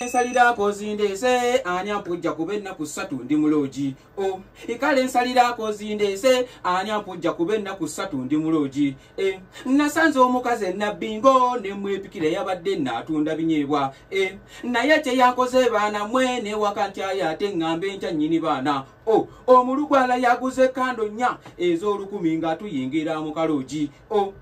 Nsalirako zindeese ani ampujja kuba ennaku 3 ndi muloogi. O ikale nsalirako zindeese ani ampujja kuba ennaku 3 ndi muloogi. E nasanze omukazi ennabbingo ne mwepikira yabadde naatunda binyeebwa. E naye kye yankoze baana mwe ne waka ntyayo ate ŋŋambe enkya nnyini baana. O omulugwala yaguze kando 4 ez'olukumi ng'atuyingira mu kaloogi. O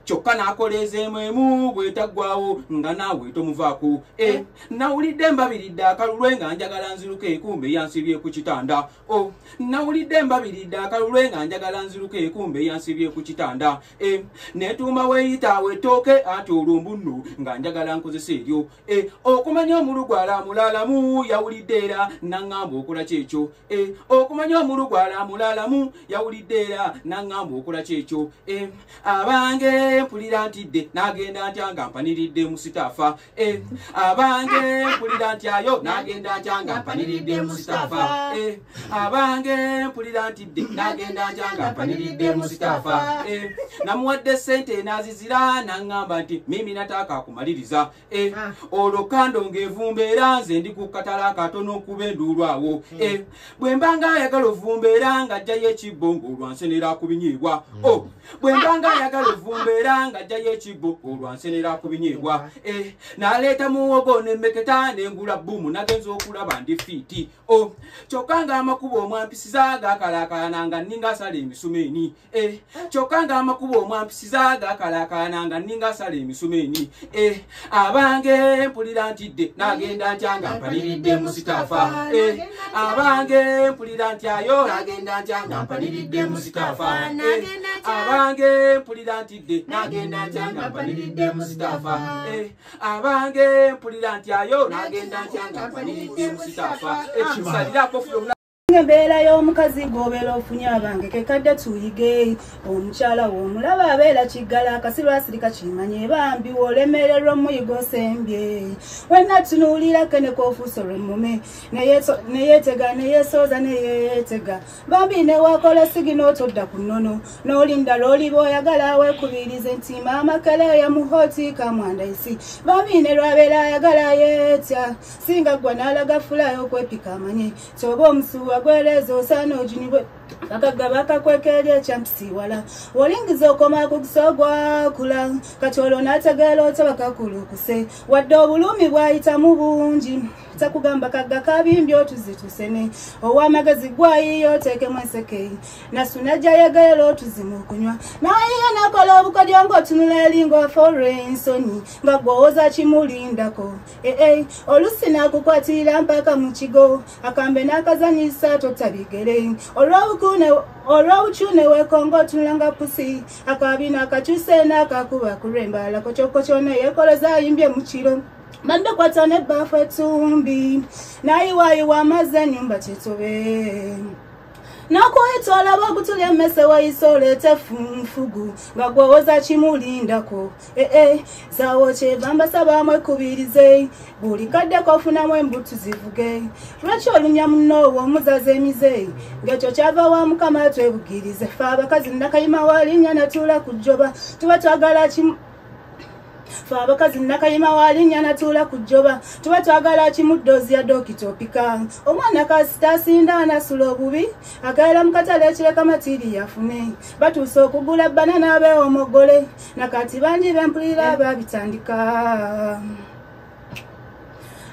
kyokka n'akolezeemu emu bwetaggwawo nga naawe tomuvaako. E nawulidde mbabiridde akalulwe nga njagala nziruke ekumbe yansibye ku kitanda. O nawulidde mbabiridde akalulwe nga njagala nziruke ekumbe yansibye ku kitanda. E netuuma weeyitaawo ettooke anti olwo mbunno nga njagala nkozesa eryo. E okumanya omulugwala mulalamu yawulidde era naŋŋamba okola kyekyo. E okumanya omulugwala mulalamu yawulidde era naŋŋamba okola kyekyo. E abange mpulira ntidde n'agenda ntya nga mpaniridde musitaafa. E abange mpulira ntyayo n'agenda ntya nga mpaniridde musitaafa. E abange mpulira ntidde n'agenda ntya nga mpaniridde musitaafa. E namuwadde ssente n'azizira n'aŋŋamba nti mimi nataaka kumaliriza. E olwo kando ng'evumbeera nze ndi ku katala katono okuba enduulu awo. E bwe mba nga ayagala ovumbeera ng'ajjayo ekibbo ng'olwansenera ku binyeebwa. O bwe mba nga ayagala ovumbeera ng'ajjayo ekibbo olwansenera ku binyeebwa. E n'aleeta muwogo n'emmeketa n'engula bbumu nagenza okulaba ndi fiiti. O kyokka ng'amakubo omwampisiza gaakalaakalana nga nninga asala emisumeeni. E kyokka ng'amakubo omwampisiza gaakalaakalana nga nninga asala emisumeeni. E abange mpulira ntidde n'agenda ntya nga mpaniridde musitaafa. E abange mpulira ntyayo n'agenda ntya nga mpaniridde musitaafa. E abange mpulira ntidde n'agenda ntya nga mpaniridde musitaafa. E abange mpulira ntyayo n'agenda ntya nga mpaniridde musitaafa. E kisalirako fulo Embeera y'omukazi gw'obeera ofunye abange kekadde tuyige. Omukyala w'omulaba abeera kiggala akasiru asirika kimanye bambi w'olemererwa omuyigo osembye. Wenna tunuulira kene k'ofuuse olw'emmume neyeetega neyeesooza neyeetega bambi ne wakola sigino otodda ku nnono n'olinda lw'oliba oyagala weekubirize nti maama kaleya muhooti kamwandaisi bambi ne lw'abeera ayagala yeetya singa ggwa n'alaga fulayo okwepika amanye kyoba omusuwa gwereza osaana ojunibwe akagga bakakweka eri ekyampisiwala wolingiza okoma ku kusogwakula kati olwo n'ategeera otya bakakulukuse wadde obulumi bwayitamu bungi takugamba kagga kabimbye otuzitusene ow'amagezi gwayiyo oteekemu enseke nasuna jayagala otuzimu okunywa nayiyo nakola obukodyo ng'otunula eri ng'ofa olw'ensonyi nga gw'owoza kimulindako. Ee olusi n'akukwatirira mpaka mu kigo akambe n'akazanyisa totabigere olw'obukyune weekonga otunula nga pusi akabina akakyuse n'akakuba ku lw'embala kokyokokyo neyeekoloza ayimbye mu kiro bambe kwata n'ebbaafu etumbi n'ayiwaayiwa amazzi ennyumba kyetobe nakuyita olaba ogutulya emmese wayise oleete funfugu nga gwowoza kimulindako. Ee zaawo kyeva mbasaba mwekubirize buli kadde kofunamu embutu zivuge lwaki olumya munno omuzaza emize ng'ekyo kyava wa Mukama twebugirize ffe abakazi nakayima walinnya natuula ku jjoba tuba twagala kimu ffe abakazi nakayima walinnya natuula ku jjoba tuba twagala kimuddozi ya dokitopika omwana kasita asinda anasula obubi akeera mu katale ekireka matiri yafune batuuse okugula banana abeewomogole nakati bangi bempulira babitandika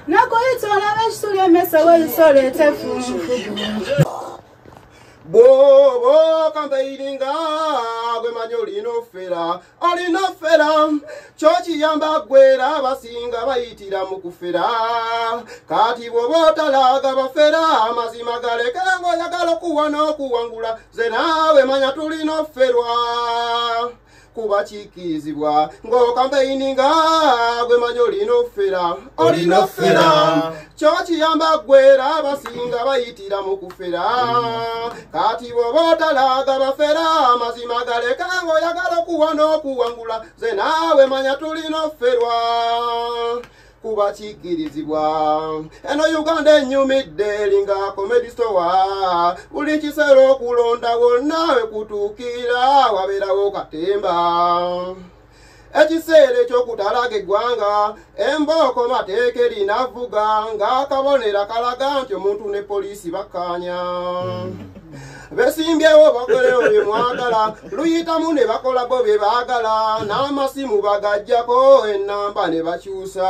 nakuyita olaba ekituli emmese weeyisa oleete funfugu. Bw'oba kampeininga gwe manyi olina ofera kyokiyamba ggwera abasinga bayitira mu kufera kati bw'oba otalaga bafera amazima galeke ng'oyagala okuwa n'okuwangula nze naawe manya tulina oferwa kuba kikirizibwa ng'okampeininga gwe manyi olina ofera kyokiyamba ggwera abasinga bayitira mu kufera kati bw'oba otalaga bafera amazima galeke ng'oyagala okuwa n'okuwangula nze naawe manya tulina oferwa kuba kikirizibwa. Eno Uganda enyumidde eringa comedy store buli kiseera okulonda wonna we kutuukira wabeerawo katemba. Ekiseera eky'okutalaga eggwanga embooko mateeka erinavuga ng'akabonero kalaga nti omuntu ne poliisi bakkaanya. Besimbyewo bakolewo bye mwagala, luyitamu ne bakola bo bye baagala, n'amasimu bagajjako ennamba ne bakyusa.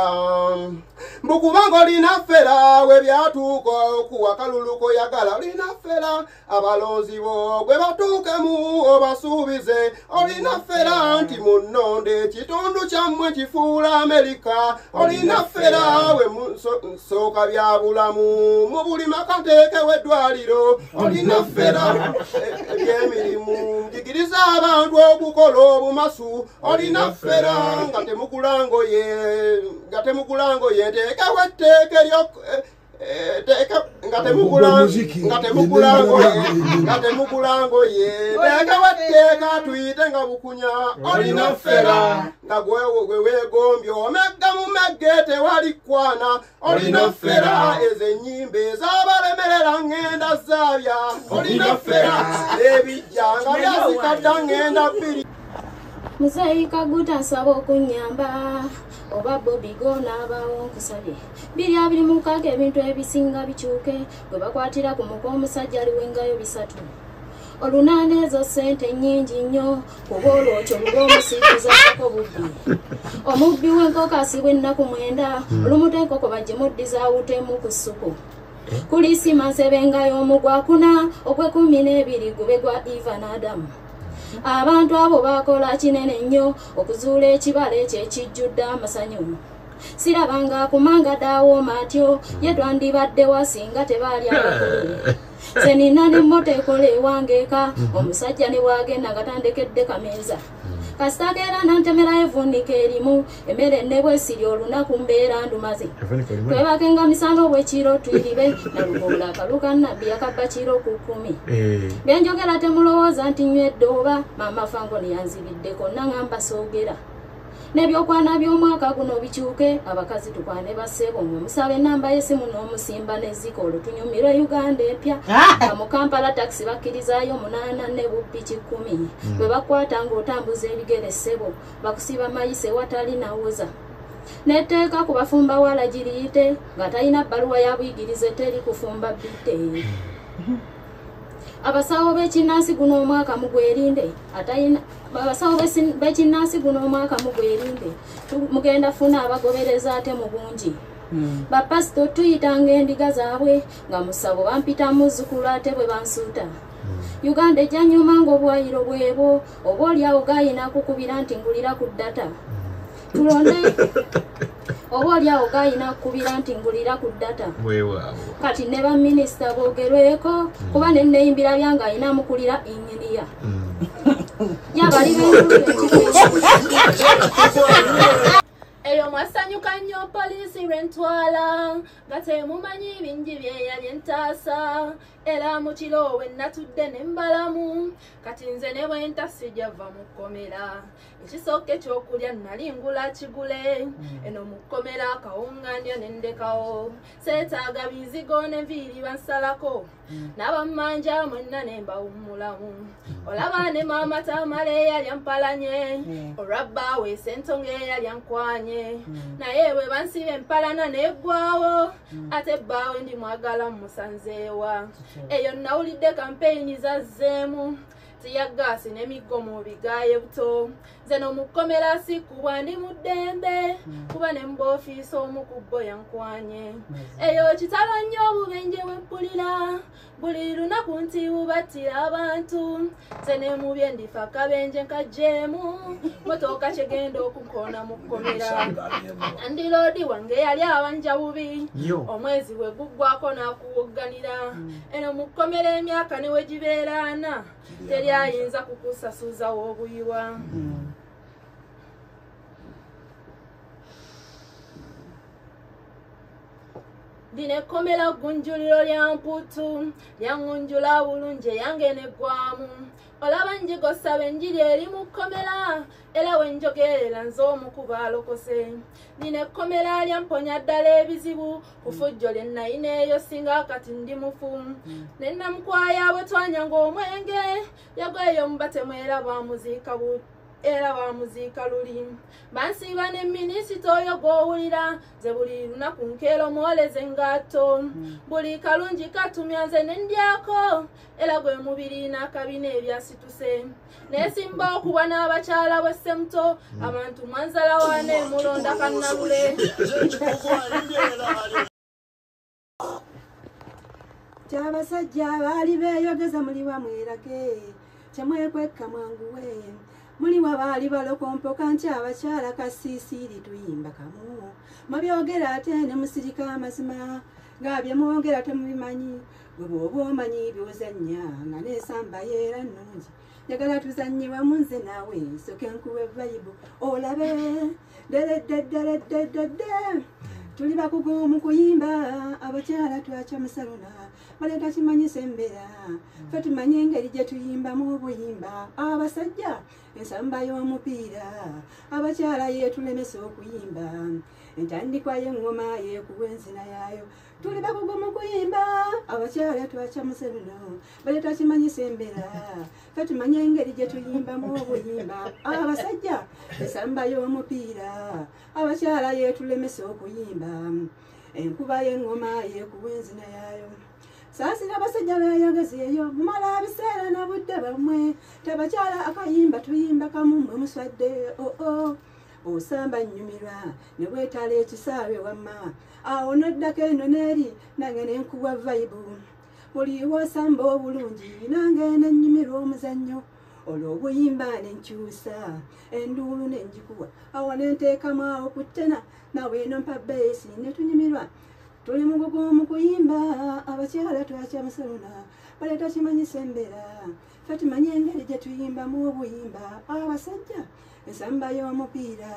Mbu kubanga olina ffera we byatuuka okuwa kalulu koyagala, olina ffera abalonzi bo gwe batuukemu obasuubize, olina ffera nti munnonde ekitundu kyammwe kifuula Amerika, olina ffera we nsooka bya bulamu mu buli maka nteekewo eddwaliro, olina ffera ebyemirimu njigiriza abantu okukola obumasu, olina ffera nga temugula ngoye nteekewo etteeka nga temugula ngoye nteekewo etteeka tuyite nga bukunya, olina ffera nga gwe weegombye omegga mumegge tewali kkwana, olina ffera ezo ennyimba ez'abalemerera ŋŋenda zaabya, olina ffera ebijja nga byasikadda ŋŋenda bbiri. Muzeeyi Kaguta nsaba okunnyamba oba Bobi gonaabawo nkusabye 2026 ebintu ebisinga bikyuke gwe bakwatira ku muka omusajja aliwengayo 3 olunaana ezo ssente nnyingi nnyo kuba olwokyo luba omusiikuzaako bubbi omubbi w'enkoko asibwa ennaku 9 olumuta enkoko bagimuddizaawo ku ssupu kulisima nsebengayo omugwa 4 ogw'e12 gube gwa Eva n'Adamu. Abantu abo bakola kinene nnyo okuzuula ekibala ekyo ekijjudde amasanyu. Sirabanga akumanga daawooma atyo ye twandibadde wasinga tebaali abakulu. Nze nina n'emmota ekola ewange eka omusajja ne bw'agenda nga tandekedde kameeza. Kasita akeera nantemerayo evvuunika erimu emmere ne bwesiri olunaku mbeera ndumaze. Twebakenga misana obw'ekiro tuyiribe nalugoola akaluka Nabbi yakabba kiro ku 10. Byenjogera temulowooza nti nywedde oba maama Fangoni yanzibiddeko nangamba soogera. N'ebyokwana by'omwaka guno bikyuke abakazi tukwane bassebo omusaba ennamba y'essimu n'omusimba n'ezziko olwo tunyumirwe Uganda empya. Nga mu Kampala takisi bakkirizaayo 8 ne bupiki 10 bwe bakwata ng'otambuza ebigere ssebo bakusiba mayise watali nawoza. N'etteeka ku bafumba wala giriyite nga talina bbaluwa ya buyigirize teri kufumba bitte. Abasawo b'ekinnansi guno omwaka mugwerinde atayina abasawo b'ekinnansi guno omwaka mugwerinde mugenda funa abagobereza ate mu bungi. Bapasito tuyitanga endiga zaabwe nga musabo bampita muzzukulu ate bwe bansuuta. Uganda ejja nnyuma ng'obwayiro bwebwo oba oliawo gayina kukubira nti ngulira ku data. Tulonde oba oliawo gayina kukubira nti ngulira ku data. Kati ne baminisita boogerweko kuba ne nneeyimbira byange ayina mukulira inginiya. Yabali Eyo mwasanyuka nnyo poliisi lwentwala nga temumanyi bingi bye yali entaasa era mu kiro we natudde ne mbalamu kati nze ne bwe ntasijja mu kkomera ekisooka ekyokulya nali ngula kigule eno mu kkomera akawunga ndya ne ndekawo seetaaga bizigo n'enviiri bansalako n'abammanja mwenna ne mbawummulamu olaba ne maama Tamale eyali ampalanye olwa bbaawe Ssentongo eyali ankwanye naye bwe bansiba empalana neggwawo ate bbaawe ndi mwagala mmusanzeewa. Eyo nawulidde kampeyini zazzeemu tiyagaasi n'emiggo mu bigaaye buto nze n'omukomera sikubwa ndi mu ddembe kuba ne mu boofiisi omu ku bo yankwanye. Eyo kitalo nnyo obubenje bwe mpulira buli lunaku nti bubattira abantu nze ne mu bye ndifa akabenje nkaggyemu motoka kyegenda okunkoona mu kkomera. Andiroodi wange yali abanja bubi omwezi bwe guggwako n'akuwogganira eno mu kkomera emyaka ne we gibeera ana teri ayinza kukusasuza obuyiwa. Lino ekkomera ggunjuliro lya mputu lyaŋŋunjula bulungi eyange neggwamu olaba njigosaba enjiri eri mu kkomera era we njogerera nze omu ku baalokose. Lino ekkomera lyamponya ddala ebizibu ku fujjo lye nayina eyo singa kati ndi mufu ne namukwaya bwe twanyanga omwenge yagwa eyo mubatemu era baamuziika Era bamuziika luli. Bansiiba ne minisita oyo gw'owulira, nze buli lunaku nkeera omwoleza engatto. Buli kalungi katumya nze ne ndyako, era gwe mubiri n'akabina ebyasituse. Neesimba okuba n'abakyala bwe Ssemuto, abantu mwanzala wane mulonda kannalule. Kyabasajja baali beeyogeza muli wamwerage, temwekweka mwanguwe. Muli wabaali balokompoka nti abakyala kasiisiiri tuyimba kamu. Mubyogera ate ne musirika amazima, nga bye mwogera temubimanyi. Gwe bw'oba omanyi by'ozannya nga n'ensamba yeera nnungi. Njagala tuzannye wamu nze naawe, nsooke nkuwe vayibu olabe. Dereddeddereddedde. Tuli bakugu mu kuyimba, abakyala twakya musaluna, baleeta kimanyisa embeera. Ffe tumanye engeri gye tuyimbamu obuyimba. Abasajja ensamba y'omupiira, abakyala yeetulemesa okuyimba. Entandikwa y'eŋŋoma yeekuwa enzina yaayo. Tuli bakugu mu kuyimba, abakyala twakya musaluna, baleeta kimanyisa embeera. Ffe tumanye engeri gye tuyimbamu obuyimba. Abasajja ensamba y'omupiira, abakyala yeetulemesa okuyimba. Enkuba y'eŋŋoma yeekuwa enzina yaayo. Saasira abasajja beeyogeza eyo, mumala biseera na budde bammwe. Tabakyala akayimba tuyimba kamu mmwe muswadde. Oo osamba nnyumirwa ne weetala ekisaawe wamma. Awo n'oddako eno n'eri nange ne nkuwa vayibu. Buli w'osamba obulungi nange ne nnyumirwa omuzannyo. Olwo obuyimba ne nkyusa enduulu ne ngikuwa. Awo ne nteekamu awo ku ttena nawe eno mpa beesi ne tunyumirwa. Tuli mugugu mu kuyimba, abakyala twakya musaluna, baleeta kimanyisa embeera. Ffe tumanye engeri gye tuyimbamu obuyimba. Abasajja ensamba y'omupiira,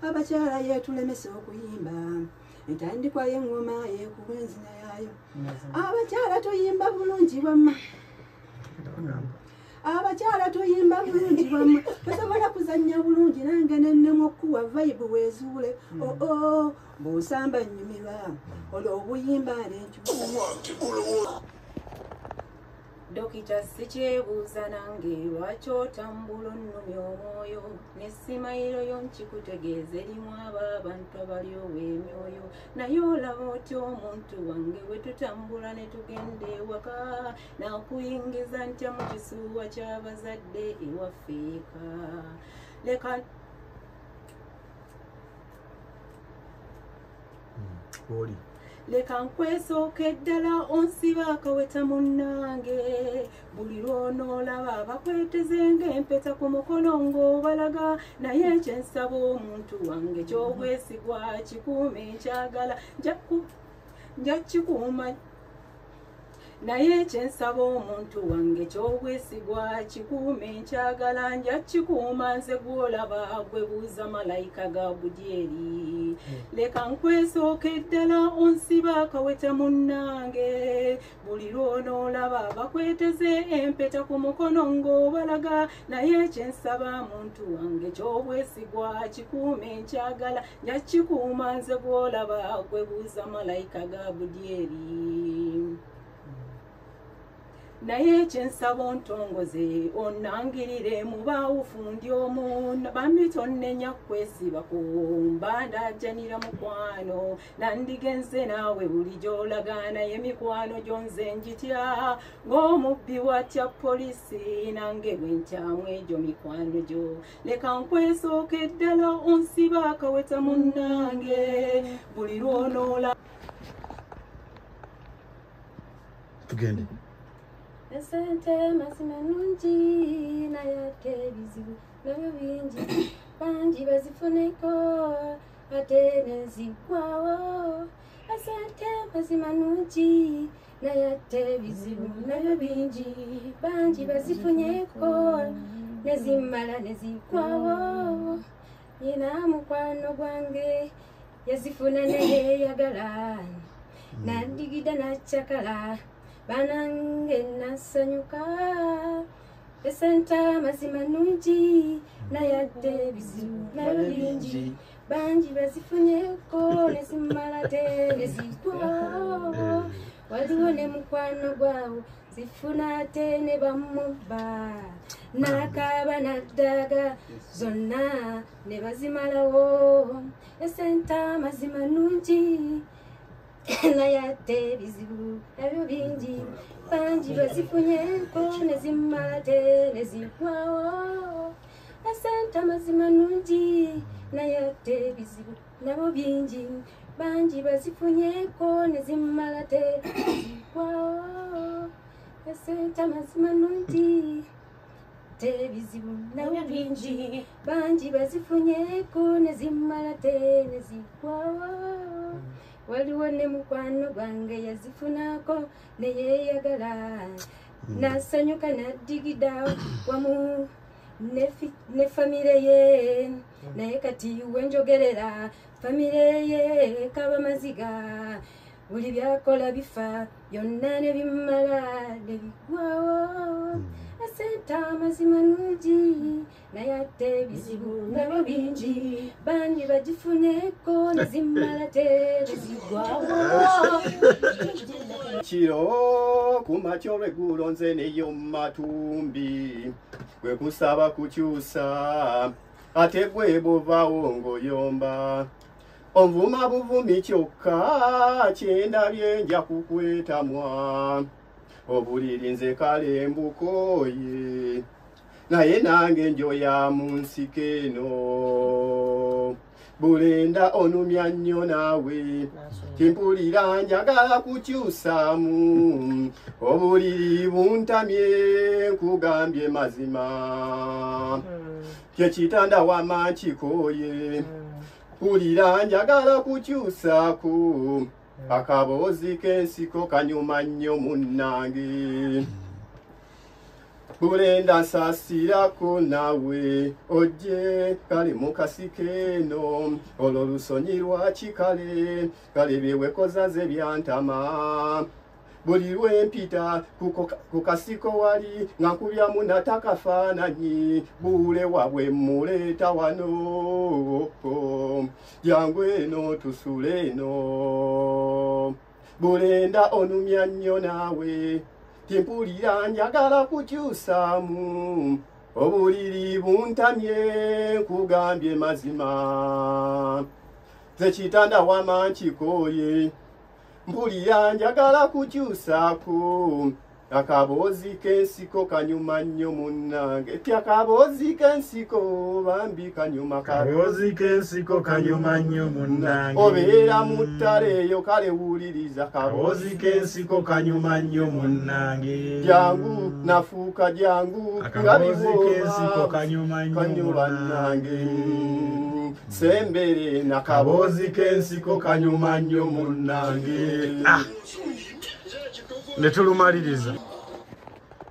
abakyala yeetulemesa okuyimba. Entandikwa y'eŋŋoma yeekuwa enzina yaayo. Abakyala tuyimba bulungi wamma. Abakyala tuyimba bulungi wamma. Tosobola kuzannya bulungi nange ne nnema okukuwa vayibu weezuule. Oo bw'osamba nnyumirwa, olwo obuyimba n'enkyusa. Dokita sikyebuuza nange lwaki otambula onnumya omwoyo, n'essimayiro yo nkikutegeeza erimu abo abantu abalyowa emyoyo. Naye olaba otya omuntu wange bwe tutambula ne tugenda ewaka, nakuyingiza ntya mu kisuwa ky'abazadde ewaffe eka. Leka oli leka nkwesooka eddala onsiba akaweta munnange. Buli lw'onoolaba bakweteze ng'empeta ku mukono ng'obalaga. Naye kyensaba omuntu wange ky'obwesigwa kikuume nkyagala, nja kikuuma. Naye kyensaba omuntu wange ky'obwesigwa kikuume nkyagala, nja kikuuma nze gw'olaba gwe buuza malayika ga Budyeri. Leka nkwesooka eddala onsiba akaweta munnange. Buli lw'onoolaba bakweteze empeta ku mukono ng'obalaga. Naye kyensaba muntu wange ky'obwesigwa kikuume nkyagala, nja kikuuma nze gw'olaba gwe buuza malayika ga Budyeri. Naye kyensaba ontongoze onnangirire mu baawufu ndi omu, bambi tonnenya kwesibako mba ndaajanira mukwano. Nandigenze naawe buli gy'olaga, naye mikwano gyo nze njitya ng'omubbi watya poliisi, nange bwe ntyamu egyo mikwano gyo. Leka nkwesooka eddala onsiba akaweta munnange. Buli lw'onoola tugende. Esente mazima nnungi naye ate ebizibu nabyo bingi. Bangi bazifuneko ate ne ziggwawo. Esente mazima nnungi naye ate ebizibu nabyo bingi. Bangi bazifunyeko ne zimmala ne ziggwawo. Nina mukwano gwange yazifuna ne yeeyagala, nandigida nakyakala. Banange nasanyuka. Esente mazima nnungi naye ate ebizibu nabyo bingi. Bangi bazifunyeko ne zimmala te ne ziggwawo. Waliwo ne mukwano gwawo zifuna ate ne bamubba n'akaaba n'addaga zonna ne bazimalawo. Esente amazima nnungi naye ate ebizibu nabyo bingi, bangi bazifunyeko ne zimmala ate ne ziggwawo. Esente amazima nnungi naye ate ebizibu nabyo bingi, bangi bazifunyeko ne zimmala ate ziggwawo. Esente amazima nnungi ate ebizibu nabyo bingi, bangi bazifunyeko ne zimmala ate ne ziggwawo. Waliwo ne mukwano gwange yazifunako ne yeeyagala, n'asanyuka n'addigida wamu ne famire ye, naye kati wenjogerera famire ye kaba maziga. Buli byakola bifa byonna ne bimmala ne biggwawo. Esente amazima nnungi naye ate ebizibu nabyo bingi, bangi bagifuneko ne zimmala ate ne ziggwawo. Kiro ku makya olweggulo nze neyo mu matumbi, gwe kusaba kukyusa ate gwe bw'ovaawo ng'oyomba. Onvuma buvumi kyokka kyendabye nja kukwetamwa, obuliri nze kale mbukooye naye nange njoya mu nsiko eno. Bulenda onumya nnyo naawe, timpulira njagala kukyusaamu, obuliri buntamye nkugambye mazima, kyekitanda wama nkikooye, mpulira njagala kukyusaako, akaboozi k'ensiko kanyuma nnyo munnange. Bulenda nsaasirako naawe ojje kale mu kasiko eno, olwo lusonyi lwaki kale kale bye wekoza nze byantama. Buli lwe mpita ku kasiko wali nga nkubyamu natakafaananyi, buule wabwe mmuleeta wano, jangu eno tusule eno. Bulenda onumya nnyo naawe, timpulira njagala kukyusaamu, obuliri buntamye nkugambye mazima, nze kitanda wama nkikooye, mpulira njagala kukyusaako, akaboozi k'ensiko kanyuma nnyo munnange. Ti akaboozi k'ensiko bambi kanyuma, kaboozi k'ensiko kanyuma nnyo munnange. Obeera mu ttale eyo kale wuliriza, kaboozi k'ensiko kanyuma nnyo munnange. Jangu nafuuka jangu, akaboozi k'ensiko kanyuma nnyo munnange. Sembere na kaboozi k'ensiko kanyuma nnyo munnange. Ne tulumaliriza.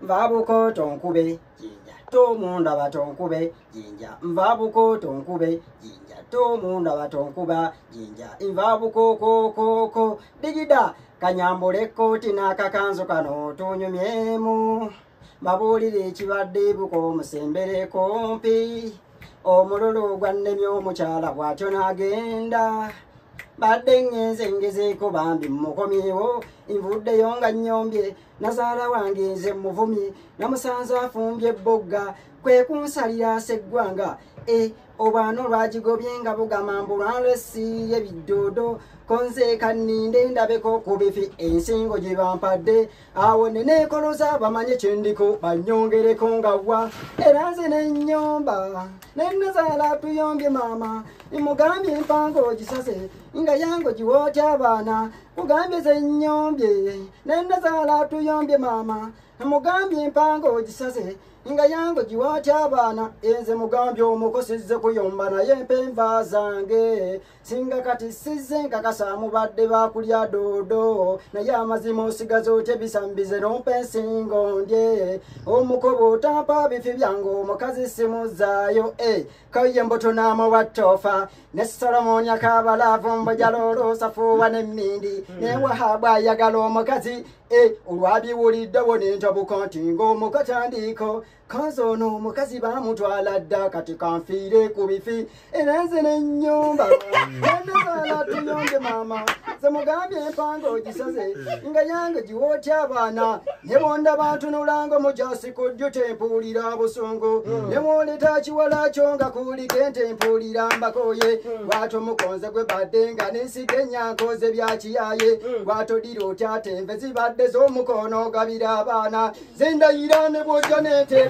Nvabuko tonkube jinja tomundaba tonkube jinja, nvabuko tonkube jinja tomundaba tonkuba jinja, nvabuko kokoko digida kanyambule ekkooti n'akakanzu kano tunyumyemu, mabuulire ekibadde buko musembereko mpi, omululu gwannemye omukyala bw'atyo n'agenda. Badde ngenze ngezeeko bambi mmukomyewo, nvuddeyo nga nnyombye, nazaala wange nze muvumye, namusanze afumbye ebbogga, kwe kunsalira seggwanga. Obwana olwagigobye nga bugamba mbu lwanlesiiye bidoodo, konze kanninde ndabeko ku bifi ensingo gye bampadde, awo ne neekoloza bamanye kye ndiko bannyongereko nga wa. Era nze ne nnyomba ne nazaala tuyombye maama, mugambye empango ogisaze nga yango giwootya abaana, kugambye ze nnyombye ne nazaala tuyombye maama, mugambye empango ogisaze nga yango giwootya abaana. Enze mugambye omukosizze kuyomba naye mpa enva zange, singa kati sizze nkakasa mubadde bakulya doodo, naye amazima osigaza otya ebisambize nompa ensingo ndye, omukoba otampa bifi byange omukazi simuzaayo. Kaye mbuto n'amuwa ttofa ne Solomoni akabalaavu mbojala oluusafuuwa n'emmindi, ne Wahabu ayagala omukazi. Olwabiwuliddewo ne ntabuka nti ng'omukatandiiko Kanze ono omukazi baamutwala dda kati kanfiire ku bifi era nze n'ennyumba endezaala tuyonge maama ze mugambye empanga ogisaze nga yange giwootya abaana ne bonda bantunulanga omujasi ku ddyo tempuulira busungu ne mwoleta kiwala kyo nga kuliko ente mpuulira mbakoye bw'atomukonze gwe badde nga nensiga ennyankoze bya kiyaye bw'atodira otya ate enve zibadde z'omukono gabira abaana zendayira ne bw'ojja n'ente.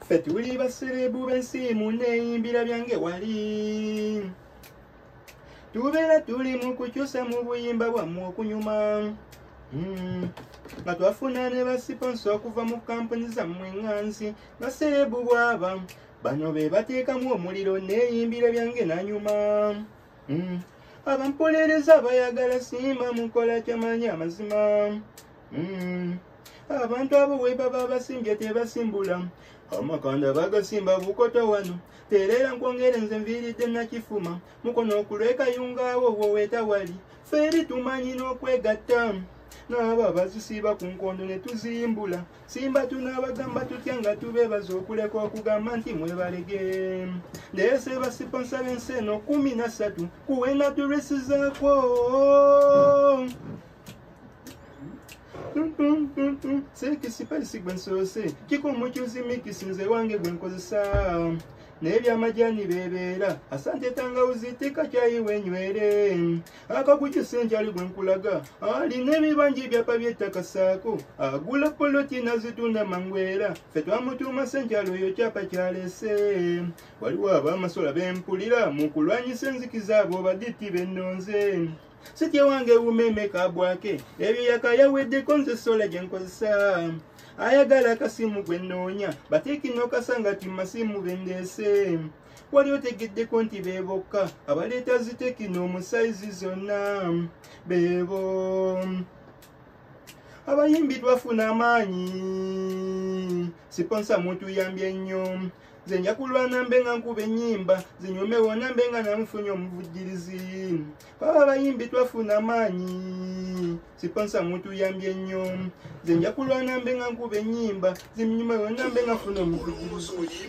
Ffe tuli baserebu b'ensimu neeyimbira byange wali tubeera tuli mu kukyusa mu buyimba bwammwe okunyuma nga twafuna ne basiponsa okuva mu kampuni zammwe eŋŋanzi baserebu bwaba bano be bateekamu omuliro neeyimbira byange nanyuma abampolereza bayagala simba mukola kyamanyi amazima abantu abo we baba basimbye tebasimbula amakanda bagasimba bukoto wano terera nkwongere nze nviiridde nakifuma mukono okulweka yungaawo woweeta wali feeri tumanyi n'okwegatta n'abo abazisiiba ku nkondo ne tuzimbula simba tunaabagamba tutya nga tubeebaza okuleka okugamba nti mwebalege ndeese basiponsa b'ensi eno 13 kuwena tulwesizaako sekisipalisi gwe nsoose kikumukyuzi mikisi nze wange gwe nkozesa n'ebyamajani bebeera asante tangawuzi teeka kyayiwe enywere akakugisa enkyali gwe nkulaga alina ebibanja ebyapa by'ettaka saako agula poloti nazitunda mangu era ffe twamutuuma senkyalo oyo kyapa kyalese waliwo ab'amasola bempulira mu kulwanyisa enzikiza abo baditi bennonze sitya wange umeme kabwake ebyo yakayaweddeko nze sola gye nkozesa ayagala akasimu gwe nnoonya bateekino kasanga ti masimu bendeese wali otegeddeko nti be bokka abaleeta zitekino mu sayizi zonna beebo abayimbi twafuna amaanyi siponsa mutuyambye nnyo nze nja kulwana mbe nga nkuba ennyimba zinyume wonna mbe nga namufunye omuvujjirizi baba abayimbi twafuna amaanyi siponsa mutuyambye nnyo nze nja kulwana mbe nga nkuba ennyimba zinyume wonna mbe nga nfuna omuvujjirizi.